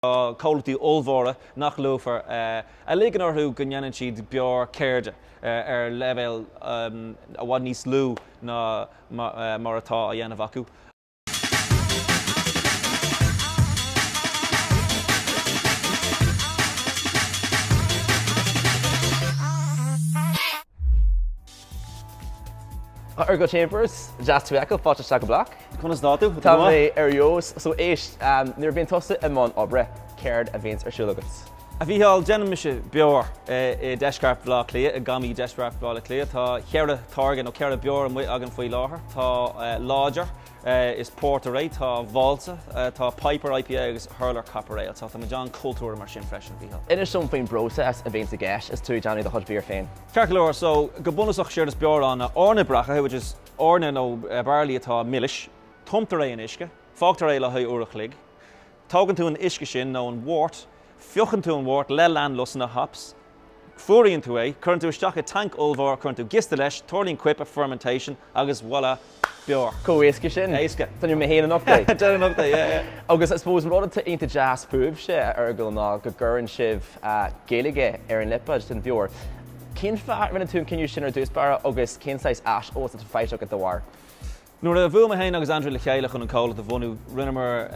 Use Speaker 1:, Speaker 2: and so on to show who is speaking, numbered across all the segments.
Speaker 1: Tá comhlachtaí ollmhóra, nach luafar, a ligeann orthu go ndéanann siad beoir ceirde ar leibhéal i bhfad níos lú ná mar atá á dhéanamh acu.
Speaker 2: A Fhearghail Chambers, deas tú a fheiceáil, fáilte isteach go BLOC.
Speaker 1: Conas tá tú?
Speaker 2: Tá mé ar fheabhas. So éist, nuair a bhíonn tusa i mbun oibre, céard a bhíonns ar siúl agat?
Speaker 1: A Mhícheáil, déanann mise beoir i deisceart Bhaile Átha Cliath, i gCamaigh deisceart Bhaile Átha Cliath. Tá cheithre táirge nó cheithre beoir amuigh againn faoi láthair. Tá Láidir, is pórtar é, tá Válsa, tá Piper IPA agus Hurler Copper Ale. So tá muid an-chultúrtha mar sin freisin, a Mhícheáil.
Speaker 2: Inis dom faoin bpróiseas a bhíonns i gceist is tú ag déanamh do chuid beoir féin.
Speaker 1: Ceart go leor, so go bunúsach séard is beoir ann ná eorna breacaithe, which is eorna nó barley atá milis, tumtar é in uisce, fágtar é le haghaidh uair a chloig, tógann tú an uisce sin nó an wort, fiuchann tú an wort le leannlusanna, hops, fuaraíonn tú é, cuireann tú isteach i tanc ollmhór, cuireann tú giosta leis, tarlaíonn coipeadh, fermentation, agus voilà, beoir.
Speaker 2: Chomh éasca sin.
Speaker 1: Éasca.
Speaker 2: Déanfaidh mé féin anocht é.
Speaker 1: Déan anocht é, yeah, yeah.
Speaker 2: Agus I suppose an rud atá iontach deas fúibhse, a Fhearghail, ná go gcuireann sibh Gaeilge ar an lipéad den bheoir. Cén fáth a rinne tú an cinneadh sin ar dtús báire agus cén saghas aiseolas atá faighte agat dá bharr?
Speaker 1: Nuair a bhuail mé féin agus Andrew le chéile chun an comhlacht a bhunú, rinneamar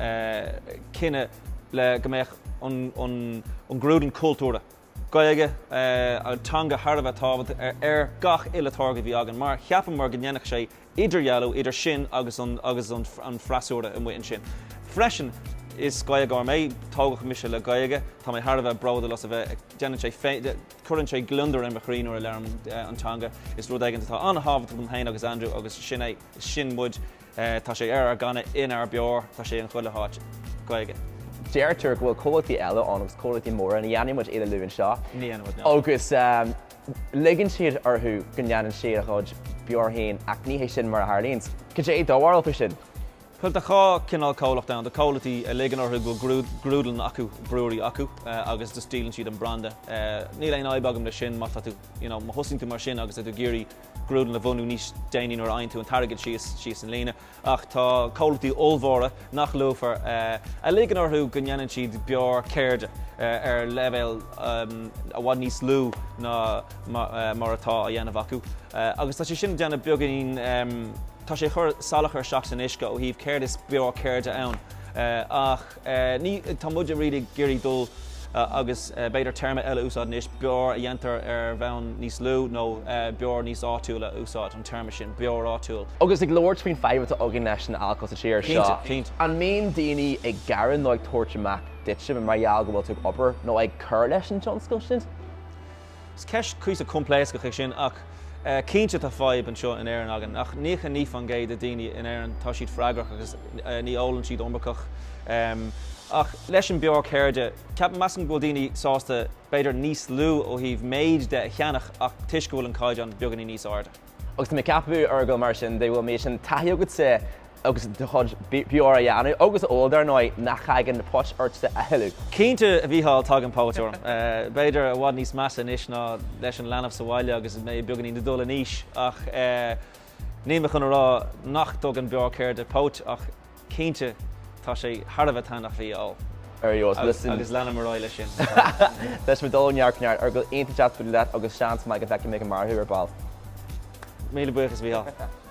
Speaker 1: cinneadh le go mbeadh an grúdlann cultúrtha. Gaeilge, an teanga thar a bheith tábhachtach ar gach uile táirge a bhí againn, mar cheapamar go ndéanfadh sé idirdhealú idir sinn agus an agus an freasúra amuigh ansin. Freisin, is Gaeilgeoir mé, tógadh mise le Gaeilge, tá mé thar a bheith bródúil as a bheith, déanann sé, cuireann sé gliondar ar mo chroí nuair a labhraím an teanga, is rud éigin atá an-thábhachtach dom féin agus Andrew agus sin é, sin muid. Tá sé ar ár gcanna, inár beoir, tá sé in chuile háit. Gaeilge.
Speaker 2: Deirtear go bhfuil comhlachtaí eile ann agus comhlachtaí móra, ní dhéanfaidh muid iad a lua anseo,
Speaker 1: Ní dhéanfaidh muid, no.
Speaker 2: agus ligeann siad orthu go ndéanann siad a gcuid beoir féin ach ní hé sin mar a tharlaíonn. Cad é do bharúil faoi sin?
Speaker 1: Bhuel, tá dhá chineál comhlacht ann. Tá comhlachtaí a ligeann orthu go bhfuil grúdlann acu, brewery acu, agus just díolann siad an branda. Níl aon fhadhb agam leis sin má tá tú, you know, má thosaíonn tú mar sin agus tá tú ag iarraidh grúdlann a bhunú níos déanaí nuair a fhaigheann tú an t-airgead síos síos an líne. Ach tá comhlachtaí ollmhóra, nach luafar, a ligeann orthu go ndéanann siad beoir ceirde ar leibhéal i bhfad níos lú ná mar atá á dhéanamh acu. Agus tá sé sin ag déanamh beagáinín, tá sé ag cur salachar isteach san uisce ó thaobh céard is beoir ceirde ann. Ach. Ní, tá muid really ag iarraidh dul agus b'fhéidir téarma eile a úsáid anois, beoir a dhéantar ar bhonn níos lú nó beoir níos áitiúla a úsáid, an téarma sin, beoir áitiúil.
Speaker 2: Agus ag labhairt faoin fadhb atá againn leis an alcól sa tír seo,
Speaker 1: Cinnte, cinnte.
Speaker 2: an mbíonn daoine ag gearán nó ag tabhairt amach duitse mar gheall go bhfuil tú ag obair nó ag cur leis an tionscal sin?
Speaker 1: Is ceist cuíosach coimpléascach é sin ach cinnte tá fadhb anseo in Éirinn againn ach 99% de daoine in Éirinn tá siad freagrach agus ní ólann siad iomarcach. Ach leis an beoir ceirde, ceapaim, measaim go bhfuil daoine sásta b'fhéidir níos lú ó thaobh méid de a cheannach ach toisc go bhfuil an caighdeán beagáinín níos airde.
Speaker 2: Agus tá mé ag ceapadh, a Fhearghail, mar sin de, go bhfuil méid sin taithí agatsa agus do chuid beoir a dhéanamh agus a ól, dar ndóigh, nach dtagann póit ortsa a thuilleadh.
Speaker 1: Cinnte, a Mhícheáil, tagann póit orm. B'fhéidir i bhfad níos measa anois ná leis an leanbh sa bhaile agus mé beagáinín ag dul in aois ach níl mé chun a rá nach dtugann beoir ceirde póit ach cinnte tá sé thar a bheith taitneamhach í a ól.
Speaker 2: Ar fheabhas, listen.
Speaker 1: Agus leanaim ar aghaidh leis sin.
Speaker 2: Tá sé ag dul ó neart go neart, Fhearghail, iontach deas bualadh leat agus seans maith go bhfeicfidh mé go mear thú ar ball.
Speaker 1: Míle buíochas, a Mhícheáil.